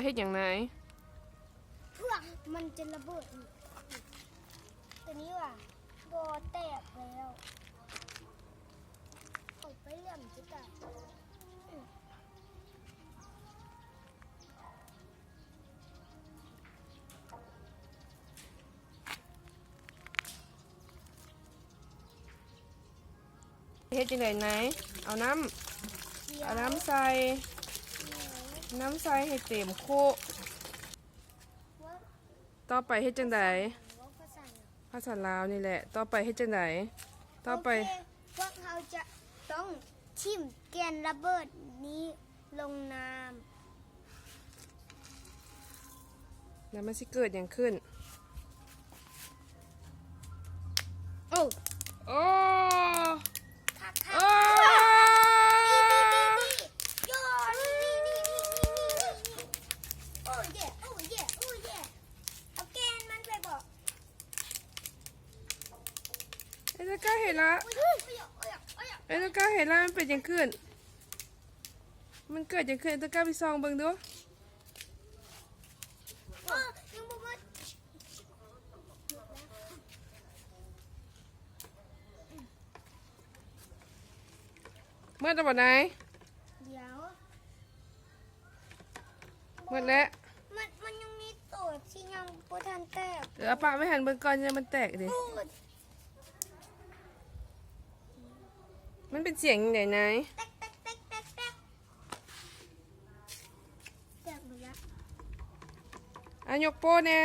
ເຮັດຫຍັງນາຍ? ພວກມັນຈະລະເບີດນີ້ ໂຕນີ້ວ່າບໍ່ແຕກແລ້ວ ເຂົ້າໄປເລື່ອມຊິຕາຍ. ເຮັດຈັ່ງໃດນາຍ? ເອົານ້ຳ ເອົານ້ຳໃສ່ ນ້ຳໃສ່ໃຫ້ເຕັມຄຸ. ຕໍ່ໄປເຮັດຈັ່ງໃດ? ພາສາລາວນີ້ແຫຼະ. ຕໍ່ໄປເຮັດຈັ່ງໃດ? ຕໍ່ໄປ ໂອເຄ ພວກເຮົາຈະຕ້ອງຖິ້ມແກ່ນລະເບີດນີ້ລົງນ້ຳ ແລ້ວມັນຊິເກີດຫຍັງຂຶ້ນ? ໂອ້ ໂອ້ ຄັກໆ ໂອ້ ນີ້ໆໆໆ ໂຢ ນີ້ໆໆໆ ໂອ້ເຢ ໂອ້ເຢ ໂອ້ເຢ ເອົາແກ່ນມັນໄປບໍ? ເອໂຕກາເຫັນລະ ເອໂຕກາເຫັນລະ ມັນເປັນຫຍັງຂຶ້ນ? ມັນເກີດຫຍັງຂຶ້ນ? ເອໂຕກາໄປສ່ອງເບິ່ງດູ. ໝົດແລ້ວບໍ່ນາຍ? ດຽວ ໝົດແລ້ວ ມັນ ມັນຍັງມີໂຕທີ່ຍັງບໍ່ທັນແຕກ. ເອີ ເອົາປະໄວ້ຫັ້ນເບິ່ງກ່ອນ ຢ່າມັນແຕກເດ້. ມັນເປັນສຽງຈັ່ງໃດນາຍ? ແຕກ ແຕກ ແຕກ ແຕກ ແຕກ ແຕກໝົດລະ. ອ່ະ ຍົກໂປ້ແດ່.